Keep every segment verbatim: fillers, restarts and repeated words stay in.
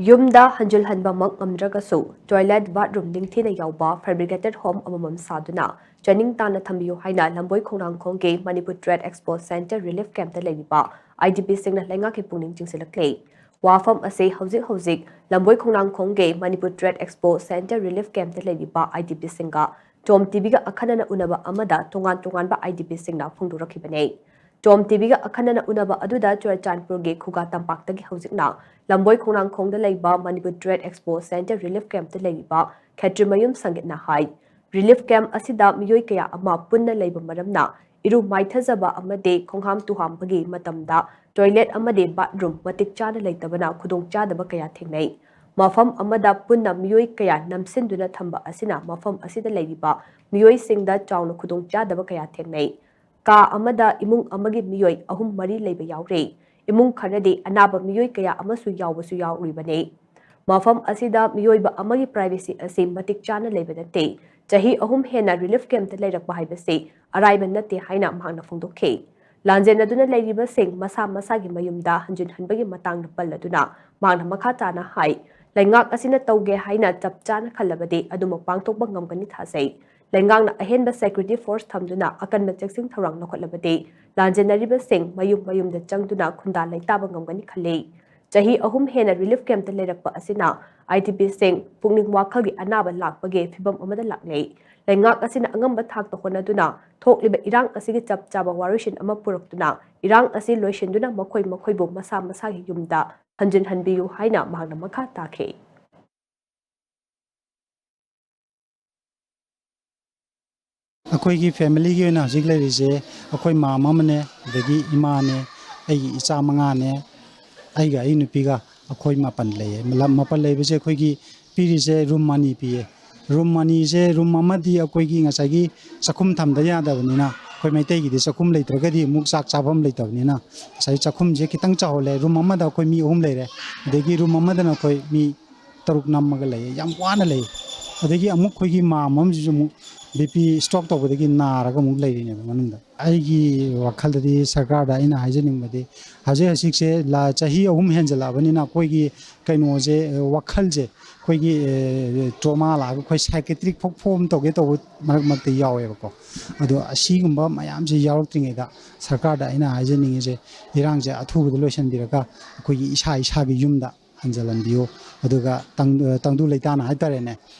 ꯌꯨꯝꯗ ꯍꯟꯖꯤꯜꯍꯟꯕꯃꯛ ꯉꯝꯗ꯭ꯔꯒꯁꯨ toilet, bathroom ꯅꯤꯡꯊꯤꯅ ꯌꯥꯎꯕ fabricated home ꯑꯃꯃꯝ ꯁꯥꯗꯨꯅ ꯆꯥꯅꯤꯡ ꯇꯥꯅ ꯊꯝꯕꯤꯌꯨ ꯍꯥꯏꯅ ꯂꯝꯕꯣꯏ ꯈꯣꯡꯅꯥꯡꯈꯣꯡꯒꯤ Manipur Trade Expo Center Relief Campꯇ ꯂꯩꯔꯤꯕ IDPꯁꯤꯡꯅ ꯂꯩꯉꯥꯛꯀꯤ ꯄꯨꯛꯅꯤꯡ ꯆꯤꯡꯁꯤꯜꯂꯛꯂꯤ꯫ ꯋꯥꯐꯝ ꯑꯁꯤ ꯍꯧꯖꯤꯛ ꯍꯧꯖꯤꯛ ꯂꯝꯕꯣꯏ ꯈꯣꯡꯅꯥꯡꯈꯣꯡꯒꯤ Manipur Trade Expo Center Relief Campꯇ ꯂꯩꯔꯤꯕ IDPꯁꯤꯡꯒ TOM TVꯒ ꯑꯈꯟꯅꯅ ꯎꯅꯕ ꯑꯃꯗ ꯇꯣꯉꯥꯟ ꯇꯣꯉꯥꯟꯕ IDPꯁꯤꯡꯅ ꯐꯣꯡꯗꯣꯔꯛꯈꯤꯕꯅꯤ꯫ TOM TVꯒ ꯑꯈꯟꯅꯅ ꯎꯅꯕ ꯑꯗꯨꯗ ꯆꯨꯔꯆꯥꯟꯄꯨꯔꯒꯤ ꯈꯨꯒꯥ ꯇꯝꯄꯥꯛꯇꯒꯤ ꯍꯧꯖꯤꯛꯅ ꯂꯝꯕꯣꯏ ꯈꯣꯡꯅꯥꯡꯈꯣꯡꯗ ꯂꯩꯕ Manipur Trade Expo Center Relief Campꯇ ꯂꯩꯔꯤꯕ ꯈꯦꯇ꯭ꯔꯤꯃꯌꯨꯝ ꯁꯪꯒꯤꯠꯅ ꯍꯥꯏ꯫ Relief camp ꯑꯁꯤꯗ ꯃꯤꯑꯣꯏ ꯀꯌꯥ ꯑꯃ ꯄꯨꯟꯅ ꯂꯩꯕ ꯃꯔꯝꯅ ꯏꯔꯨ ꯃꯥꯏꯊꯖꯕ ꯑꯃꯗꯤ ꯈꯣꯡꯍꯥꯝ ꯇꯨꯍꯥꯝꯕꯒꯤ ꯃꯇꯝꯗ toilet ꯑꯃꯗꯤ bathroom ꯃꯇꯤꯛ ꯆꯥꯅ ꯂꯩꯇꯕꯅ ꯈꯨꯗꯣꯡꯆꯥꯗꯕ ꯀꯌꯥ ꯊꯦꯡꯅꯩ꯫ ꯃꯐꯝ ꯑꯃꯗ ꯄꯨꯟꯅ ꯃꯤꯑꯣꯏ ꯀꯌꯥ ꯅꯝꯁꯤꯟꯗꯨꯅ ꯊꯝꯕ ꯑꯁꯤꯅ ꯃꯐꯝ ꯑꯁꯤꯗ ꯂꯩꯔꯤꯕ ꯃꯤꯑꯣꯏꯁꯤꯡꯗ ꯆꯥꯎꯅ ꯈꯨꯗꯣꯡꯆꯥꯗꯕ ꯀꯌꯥ ꯊꯦꯡꯅꯩ꯫ ꯀꯥ ꯑꯃꯗ ꯏꯃꯨꯡ ꯑꯃꯒꯤ ꯃꯤꯑꯣꯏ ꯑꯍꯨꯝ ꯃꯔꯤ ꯂꯩꯕ ꯌꯥꯎꯔꯤ꯫ ꯏꯃꯨꯡ ꯈꯔꯗꯤ ꯑꯅꯥꯕ ꯃꯤꯑꯣꯏ ꯀꯌꯥ ꯑꯃꯁꯨ ꯌꯥꯎꯕꯁꯨ ꯌꯥꯎꯔꯤꯕꯅꯤ꯫ ꯃꯐꯝ ꯑꯁꯤꯗ ꯃꯤꯑꯣꯏꯕ ꯑꯃꯒꯤ privacy ꯑꯁꯤ ꯃꯇꯤꯛ ꯆꯥꯅ ꯂꯩꯕ ꯅꯠꯇꯦ꯫ ꯆꯍꯤ ꯑꯍꯨꯝ ꯍꯦꯟꯅ relief campꯇ ꯂꯩꯔꯛꯄ ꯍꯥꯏꯕꯁꯤ ꯑꯔꯥꯏꯕ ꯅꯠꯇꯦ ꯍꯥꯏꯅ ꯃꯍꯥꯛꯅ ꯐꯣꯡꯗꯣꯛꯈꯤ꯫ ꯂꯥꯟꯖꯦꯟꯅꯗꯨꯅ ꯂꯩꯔꯤꯕꯁꯤꯡ ꯃꯁꯥ ꯃꯁꯥꯒꯤ ꯃꯌꯨꯝꯗ ꯍꯟꯖꯤꯟꯍꯟꯕꯒꯤ ꯃꯇꯥꯡꯗ ꯄꯜꯂꯗꯨꯅ ꯃꯍꯥꯛꯅ ꯃꯈꯥ ꯇꯥꯅ ꯍꯥꯏ, ꯂꯩꯉꯥꯛ ꯑꯁꯤꯅ ꯇꯧꯒꯦ ꯍꯥꯏꯅ ꯆꯞ ꯆꯥꯅ ꯈꯜꯂꯕꯗꯤ ꯑꯗꯨꯃꯛ ꯄꯥꯡꯊꯣꯛꯄ ꯉꯝꯒꯅꯤ ꯊꯥꯖꯩ꯫ ꯂꯩꯉꯥꯛꯅ ꯑꯍꯦꯟꯕ security force ꯊꯝꯗꯨꯅ ꯑꯀꯟꯕ ꯆꯦꯛꯁꯤꯟ ꯊꯧꯔꯥꯡ ꯂꯧꯈꯠꯂꯕꯗꯤ ꯂꯥꯟꯖꯦꯟꯅꯔꯤꯕꯁꯤꯡ ꯃꯌꯨꯝ ꯃꯌꯨꯝꯗ ꯆꯪꯗꯨꯅ ꯈꯨꯟꯗꯥ ꯂꯩꯇꯥꯕ ꯉꯝꯒꯅꯤ ꯈꯜꯂꯤ꯫ ꯆꯍꯤ ꯑꯍꯨꯝ ꯍꯦꯟꯅ relief campꯇ ꯂꯩꯔꯛꯄ ꯑꯁꯤꯅ IDPꯁꯤꯡ ꯄꯨꯛꯅꯤꯡ ꯋꯥꯈꯜꯒꯤ ꯑꯅꯥꯕ ꯂꯥꯛꯄꯒꯤ ꯐꯤꯚꯝ ꯑꯃꯗ ꯂꯥꯛꯂꯦ꯫ ꯂꯩꯉꯥꯛ ꯑꯁꯤꯅ ꯑꯉꯝꯕ ꯊꯥꯛꯇ ꯍꯣꯠꯅꯗꯨꯅ ꯊꯣꯛꯂꯤꯕ ꯏꯔꯥꯡ ꯑꯁꯤꯒꯤ ꯆꯞ ꯆꯥꯕ ꯋꯥꯔꯣꯏꯁꯤꯟ ꯑꯃ ꯄꯨꯔꯛꯇꯨꯅ ꯏꯔꯥꯡ ꯑꯁꯤ ꯂꯣꯏꯁꯤꯟꯗꯨꯅ ꯃꯈꯣꯏ ꯃꯈꯣꯏꯕꯨ ꯃꯁꯥ ꯃꯁꯥꯒꯤ ꯌꯨꯝꯗ ꯍꯟꯖꯤꯟꯍꯟꯕꯤꯌꯨ ꯍꯥꯏꯅ ꯃꯍꯥꯛꯅ ꯃꯈꯥ ꯇꯥꯈꯤ꯫ ꯑꯩꯈꯣꯏꯒꯤ familyꯒꯤ ꯑꯣꯏꯅ ꯍꯧꯖꯤꯛ ꯂꯩꯔꯤꯁꯦ ꯑꯩꯈꯣꯏ ꯃꯥꯝꯃ ꯑꯃꯅꯦ, ꯑꯗꯒꯤ ꯏꯃꯥꯅꯦ, ꯑꯩꯒꯤ ꯏꯆꯥ ꯃꯉꯥꯅꯦ, ꯑꯩꯒ ꯑꯩ ꯅꯨꯄꯤꯒ ꯑꯩꯈꯣꯏ ꯃꯥꯄꯟ ꯂꯩꯌꯦ꯫ ꯃꯥꯄꯟ ꯂꯩꯕꯁꯦ ꯑꯩꯈꯣꯏꯒꯤ ꯄꯤꯔꯤꯁꯦ room ꯑꯅꯤ ꯄꯤꯌꯦ꯫ Room ꯑꯅꯤꯁꯦ, room ꯑꯃꯗꯤ ꯑꯩꯈꯣꯏꯒꯤ ꯉꯁꯥꯏꯒꯤ ꯆꯥꯛꯈꯨꯝ ꯊꯝꯗ ꯌꯥꯗꯕꯅꯤꯅ, ꯑꯩꯈꯣꯏ ꯃꯩꯇꯩꯒꯤꯗꯤ ꯆꯥꯛꯈꯨꯝ ꯂꯩꯇ꯭ꯔꯒꯗꯤ ꯑꯃꯨꯛ ꯆꯥꯛ ꯆꯥꯐꯝ ꯂꯩꯇꯕꯅꯤꯅ, ꯉꯁꯥꯏ ꯆꯥꯛꯈꯨꯝꯁꯦ ꯈꯤꯇꯪ ꯆꯥꯎꯍꯜꯂꯦ꯫ Room ꯑꯃꯗ ꯑꯩꯈꯣꯏ ꯃꯤ ꯑꯍꯨꯝ ꯂꯩꯔꯦ, ꯑꯗꯒꯤ room ꯑꯃꯗꯅ ꯑꯩꯈꯣꯏ ꯃꯤ ꯇꯔꯨꯛ ꯅꯝꯃꯒ ꯂꯩꯌꯦ꯫ ꯌꯥꯝ ꯋꯥꯅ ꯂꯩ꯫ ꯑꯗꯒꯤ ꯑꯃꯨꯛ ꯑꯩꯈꯣꯏꯒꯤ ꯃꯥꯝꯃ ꯑꯃꯁꯤꯁꯨ ꯑꯃꯨꯛ ꯕꯤ ꯄꯤ ꯁ꯭ꯇ꯭ꯔꯣꯛ ꯇꯧꯕꯗꯒꯤ ꯅꯥꯔꯒ ꯑꯃꯨꯛ ꯂꯩꯔꯤꯅꯦꯕ ꯃꯅꯨꯡꯗ꯫ ꯑꯩꯒꯤ ꯋꯥꯈꯜꯗꯗꯤ ꯁꯔꯀꯥꯔꯗ ꯑꯩꯅ ꯍꯥꯏꯖꯅꯤꯡꯕꯗꯤ, ꯍꯧꯖꯤꯛ ꯍꯧꯖꯤꯛꯁꯦ ꯂꯥ-, ꯆꯍꯤ ꯑꯍꯨꯝ ꯍꯦꯟꯖꯜꯂꯛꯑꯕꯅꯤꯅ ꯑꯩꯈꯣꯏꯒꯤ ꯀꯩꯅꯣꯁꯦ, ꯑ, ꯋꯥꯈꯜꯁꯦ ꯑꯩꯈꯣꯏꯒꯤ, ꯑ, ꯇ꯭ꯔꯣꯃꯥ ꯂꯥꯛꯑꯒ ꯑꯩꯈꯣꯏ ꯁꯥꯏꯀꯦꯇ꯭ꯔꯤꯛ ꯐꯥꯎ ꯐꯣꯝ ꯇꯧꯒꯦ ꯇꯧꯕ ꯃꯔꯛ ꯃꯔꯛꯇ ꯌꯥꯎꯋꯦꯕꯀꯣ꯫ ꯑꯗꯣ ꯑꯁꯤꯒꯨꯝꯕ ꯃꯌꯥꯝꯁꯦ ꯌꯥꯎꯔꯛꯇ꯭ꯔꯤꯉꯩꯗ ꯁꯔꯀꯥꯔꯗ ꯑꯩꯅ ꯍꯥꯏꯖꯅꯤꯡꯉꯤꯁꯦ, ꯏꯔꯥꯡꯁꯦ ꯑꯊꯨꯕꯗ ꯂꯣꯏꯁꯤꯟꯕꯤꯔꯒ ꯑꯩꯈꯣꯏꯒꯤ ꯏꯁꯥ ꯏꯁꯥꯒꯤ ꯌꯨꯝꯗ ꯍꯟꯖꯤꯜꯍꯟꯕꯤꯌꯨ꯫ ꯑꯗꯨꯒ ꯇꯪ-, ꯇꯪꯗꯨ ꯂꯩꯇꯥꯅ ꯍꯥꯏꯇꯥꯔꯦꯅꯦ,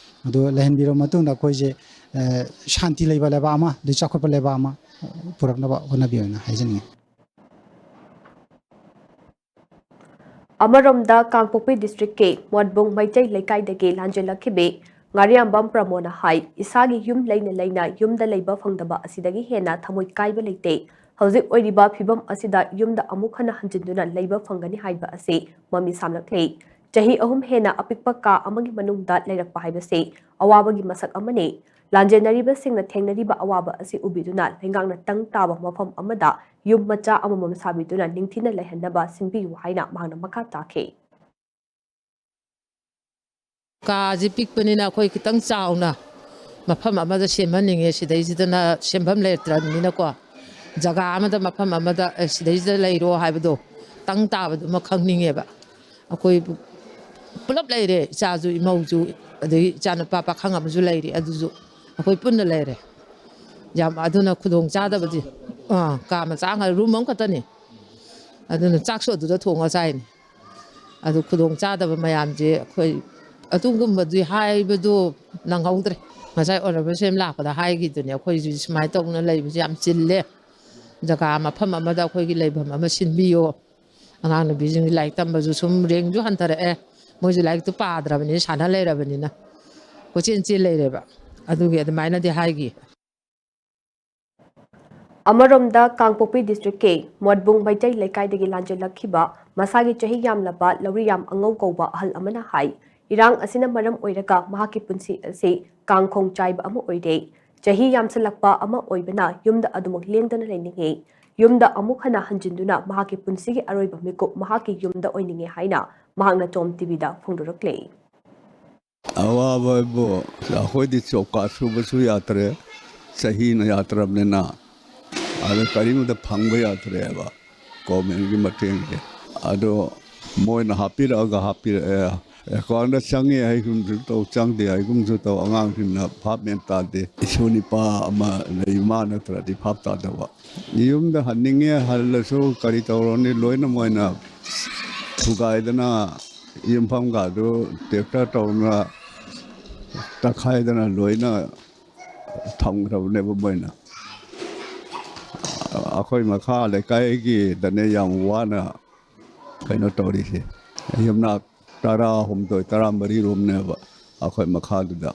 ꯑꯗꯨ ꯂꯩꯍꯟꯕꯤꯔꯕ ꯃꯇꯨꯡꯗ ꯑꯩꯈꯣꯏꯁꯦ, ꯑ, ꯁꯥꯟꯇꯤ ꯂꯩꯕ ꯂꯩꯕꯥꯛ ꯑꯃ, ꯑꯗꯩ ꯆꯥꯎꯈꯠꯄ ꯂꯩꯕꯥꯛ ꯑꯃ ꯄꯨꯔꯛꯅꯕ ꯍꯣꯠꯅꯕꯤꯌꯨꯅ ꯍꯥꯏꯖꯅꯤꯡꯉꯤ꯫ ꯑꯃꯔꯣꯝꯗ ꯀꯥꯡꯄꯣꯛꯄꯤ ꯗꯤꯁꯇ꯭ꯔꯤꯛꯀꯤ ꯃꯣꯠꯕꯨꯡ ꯃꯩꯇꯩ ꯂꯩꯀꯥꯏꯗꯒꯤ ꯂꯥꯟꯖꯦꯜꯂꯛꯈꯤꯕꯤ ꯉꯥꯔꯤꯌꯥꯝꯕꯝ ꯄ꯭ꯔꯃꯣꯗꯅ ꯍꯥꯏ, ꯏꯁꯥꯒꯤ ꯌꯨꯝ ꯂꯩꯅ ꯂꯩꯅ ꯌꯨꯝꯗ ꯂꯩꯕ ꯐꯪꯗꯕ ꯑꯁꯤꯗꯒꯤ ꯍꯦꯟꯅ ꯊꯃꯣꯏ ꯀꯥꯏꯕ ꯂꯩꯇꯦ꯫ ꯍꯧꯖꯤꯛ ꯑꯣꯏꯔꯤꯕ ꯐꯤꯕꯝ ꯑꯁꯤꯗ ꯌꯨꯝꯗ ꯑꯃꯨꯛ ꯍꯟꯅ ꯍꯟꯖꯤꯟꯗꯨꯅ ꯂꯩꯕ ꯐꯪꯒꯅꯤ ꯍꯥꯏꯕ ꯑꯁꯤ ꯃꯃꯤ ꯁꯥꯝꯂꯛꯂꯤ꯫ ꯆꯍꯤ ꯑꯍꯨꯝ ꯍꯦꯟꯅ ꯑꯄꯤꯛꯄ ꯀꯥ ꯑꯃꯒꯤ ꯃꯅꯨꯡꯗ ꯂꯩꯔꯛꯄ ꯍꯥꯏꯕꯁꯤ ꯑꯋꯥꯕꯒꯤ ꯃꯁꯛ ꯑꯃꯅꯤ꯫ ꯂꯥꯟꯖꯦꯟꯅꯔꯤꯕꯁꯤꯡꯅ ꯊꯦꯡꯅꯔꯤꯕ ꯑꯋꯥꯕ ꯑꯁꯤ ꯎꯕꯤꯗꯨꯅ ꯂꯩꯉꯥꯛꯅ ꯇꯪ ꯇꯥꯕ ꯃꯐꯝ ꯑꯃꯗ ꯌꯨꯝ ꯃꯆꯥ ꯑꯃꯃꯝ ꯁꯥꯕꯤꯗꯨꯅ ꯅꯤꯡꯊꯤꯅ ꯂꯩꯍꯟꯅꯕ ꯁꯤꯟꯕꯤꯌꯨ ꯍꯥꯏꯅ ꯃꯍꯥꯛꯅ ꯃꯈꯥ ꯇꯥꯈꯤ꯫ ꯀꯥꯁꯤ ꯄꯤꯛꯄꯅꯤꯅ ꯑꯩꯈꯣꯏ ꯈꯤꯇꯪ ꯆꯥꯎꯅ ꯃꯐꯝ ꯑꯃꯗ ꯁꯦꯝꯍꯟꯅꯤꯡꯉꯦ꯫ ꯁꯤꯗꯩꯁꯤꯗꯅ ꯁꯦꯝꯐꯝ ꯂꯩꯔꯛꯇ꯭ꯔꯕꯅꯤꯅꯀꯣ, ꯖꯒꯥ ꯑꯃꯗ, ꯃꯐꯝ ꯑꯃꯗ, "ꯑꯦ, ꯁꯤꯗꯩꯁꯤꯗ ꯂꯩꯔꯣ" ꯍꯥꯏꯕꯗꯣ ꯇꯪ ꯇꯥꯕꯗꯨꯃ ꯈꯪꯅꯤꯡꯉꯦꯕ꯫ ꯑꯩꯈꯣꯏ ꯄꯨꯂꯞ ꯂꯩꯔꯦ, ꯏꯆꯥꯁꯨ, ꯏꯃꯧꯁꯨ, ꯑꯗꯒꯤ ꯏꯆꯥꯅꯨꯄꯥ ꯄꯥꯈꯪ ꯑꯃꯁꯨ ꯂꯩꯔꯤ, ꯑꯗꯨꯁꯨ ꯑꯩꯈꯣꯏ ꯄꯨꯟꯅ ꯂꯩꯔꯦ꯫ ꯌꯥꯝ, ꯑꯗꯨꯅ ꯈꯨꯗꯣꯡ ꯆꯥꯗꯕꯗꯤ, ꯑꯥ, ꯀꯥ ꯃꯆꯥ ꯑꯃ, ꯔꯨꯝ ꯑꯃꯈꯛꯇꯅꯤ, ꯑꯗꯨꯅ ꯆꯥꯛꯁꯨ ꯑꯗꯨꯗ ꯊꯣꯡꯉ ꯆꯥꯏꯅꯤ꯫ ꯑꯗꯨ ꯈꯨꯗꯣꯡ ꯆꯥꯗꯕ ꯃꯌꯥꯝꯁꯦ ꯑꯩꯈꯣꯏ ꯑꯗꯨꯒꯨꯝꯕꯗꯤ ꯍꯥꯏꯕꯗꯨ ꯅꯪꯍꯧꯗ꯭ꯔꯦ꯫ ꯉꯁꯥꯏ ꯑꯣꯅꯔꯦꯕꯜ ꯁꯤ ꯑꯦꯝ ꯂꯥꯛꯄꯗ ꯍꯥꯏꯈꯤꯗꯨꯅꯦ, ꯑꯩꯈꯣꯏꯁꯨ ꯁꯨꯃꯥꯏꯅ ꯇꯧꯗꯅ ꯂꯩꯕꯁꯦ ꯌꯥꯝ ꯆꯤꯜꯂꯦ, ꯖꯒꯥ ꯃꯐꯝ ꯑꯃꯗ ꯑꯩꯈꯣꯏꯒꯤ ꯂꯩꯐꯝ ꯑꯃ ꯁꯤꯟꯕꯤꯌꯣ꯫ ꯑꯉꯥꯡ ꯅꯨꯄꯤꯁꯤꯡꯒꯤ ꯂꯥꯏꯔꯤꯛ ꯇꯝꯕꯁꯨ ꯁꯨꯝ ꯔꯦꯡꯁꯨ ꯍꯟꯊꯔꯛꯑꯦ, ꯃꯣꯏꯁꯨ ꯂꯥꯏꯔꯤꯛꯇꯨ ꯄꯥꯗ꯭ꯔꯕꯅꯤꯅ, ꯁꯥꯟꯅ ꯂꯩꯔꯕꯅꯤꯅ ꯀꯣꯏꯆꯦꯟ ꯆꯦꯟ ꯂꯩꯔꯦꯕ꯫ ꯑꯗꯨꯒꯤ ꯑꯗꯨꯃꯥꯏꯅꯗꯤ ꯍꯥꯏꯈꯤ꯫ ꯑꯃꯔꯣꯝꯗ ꯀꯥꯡꯄꯣꯛꯄꯤ ꯗꯤꯁꯇ꯭ꯔꯤꯛꯀꯤ ꯃꯣꯠꯕꯨꯡ ꯃꯩꯇꯩ ꯂꯩꯀꯥꯏꯗꯒꯤ ꯂꯥꯟꯖꯦꯜꯂꯛꯈꯤꯕ ꯃꯁꯥꯒꯤ ꯆꯍꯤ ꯌꯥꯝꯂꯕ ꯂꯧꯔꯤꯌꯥꯝ ꯑꯉꯧ ꯀꯧꯕ ꯑꯍꯜ ꯑꯃꯅ ꯍꯥꯏ, ꯏꯔꯥꯡ ꯑꯁꯤꯅ ꯃꯔꯝ ꯑꯣꯏꯔꯒ ꯃꯍꯥꯛꯀꯤ ꯄꯨꯟꯁꯤ ꯑꯁꯤ ꯀꯥꯡꯈꯣꯡ ꯆꯥꯏꯕ ꯑꯃ ꯑꯣꯏꯔꯦ꯫ ꯆꯍꯤ ꯌꯥꯝꯁꯤꯜꯂꯛꯄ ꯑꯃ ꯑꯣꯏꯕꯅ ꯌꯨꯝꯗ ꯑꯗꯨꯃꯛ ꯂꯦꯡꯗꯅ ꯂꯩꯅꯤꯡꯏ꯫ ꯌꯨꯝꯗ ꯑꯃꯨꯛ ꯍꯟꯅ ꯍꯟꯖꯤꯟꯗꯨꯅ ꯃꯍꯥꯛꯀꯤ ꯄꯨꯟꯁꯤꯒꯤ ꯑꯔꯣꯏꯕ ꯃꯤꯀꯨꯞ ꯃꯍꯥꯛꯀꯤ ꯌꯨꯝꯗ ꯑꯣꯏꯅꯤꯡꯏ ꯍꯥꯏꯅ ꯃꯍꯥꯛꯅ ꯇꯣꯝ ꯇꯤꯚꯤꯗ ꯐꯣꯡꯗꯣꯔꯛꯂꯤ꯫ ꯑꯋꯥꯕ ꯍꯥꯏꯕꯨ ꯑꯩꯈꯣꯏꯗꯤ ꯖꯣꯕ ꯀꯥꯔꯗ ꯁꯨꯕꯁꯨ ꯌꯥꯗ꯭ꯔꯦ, ꯆꯍꯤꯅ ꯌꯥꯗ꯭ꯔꯕꯅꯤꯅ꯫ ꯑꯗ ꯀꯔꯤꯃꯇ ꯐꯪꯕ ꯌꯥꯗ꯭ꯔꯦꯕ ꯒꯣꯔꯃꯦꯟꯒꯤ ꯃꯇꯦꯡꯁꯦ꯫ ꯑꯗꯣ ꯃꯣꯏꯅ ꯍꯥꯞꯄꯤꯔꯛꯑꯒ ꯍꯥꯞꯄꯤꯔꯛꯑꯦ, ꯑꯦꯀꯥꯎꯟꯗ ꯆꯪꯉꯦ ꯍꯥꯏꯒꯨꯝꯁꯨ ꯇꯧ, ꯆꯪꯗꯦ ꯍꯥꯏꯒꯨꯝꯁꯨ ꯇꯧ, ꯑꯉꯥꯡꯁꯤꯡꯅ ꯚꯥꯞ ꯃꯦꯟ ꯇꯥꯗꯦ꯫ ꯏꯁꯨ ꯅꯤꯄꯥ ꯑꯃ ꯂꯩ, ꯃꯥ ꯅꯠꯇ꯭ꯔꯗꯤ ꯚꯥꯞ ꯇꯥꯗꯕ꯫ ꯌꯨꯝꯗ ꯍꯟꯅꯤꯡꯉꯦ, ꯍꯜꯂꯁꯨ ꯀꯔꯤ ꯇꯧꯔꯅꯤ, ꯂꯣꯏꯅ ꯃꯣꯏꯅ ꯊꯨꯒꯥꯏꯗꯅ, ꯌꯨꯝꯐꯝꯒꯗꯨ ꯇ꯭ꯔꯦꯛꯇꯔ ꯇꯧꯅ ꯇꯛꯈꯥꯏꯗꯅ ꯂꯣꯏꯅ ꯊꯝꯈ꯭ꯔꯕꯅꯦꯕ ꯃꯣꯏꯅ꯫ ꯑꯩꯈꯣꯏ ꯃꯈꯥ ꯂꯩꯀꯥꯏꯒꯤꯗꯅꯦ ꯌꯥꯝ ꯋꯥꯅ ꯀꯩꯅꯣ ꯇꯧꯔꯤꯁꯦ꯫ ꯌꯨꯝꯅꯥꯛ ꯇꯔꯥꯍꯨꯝꯗꯣꯏ, ꯇꯔꯥꯃꯔꯤ ꯔꯣꯝꯅꯦꯕ ꯑꯩꯈꯣꯏ ꯃꯈꯥꯗꯨꯗ꯫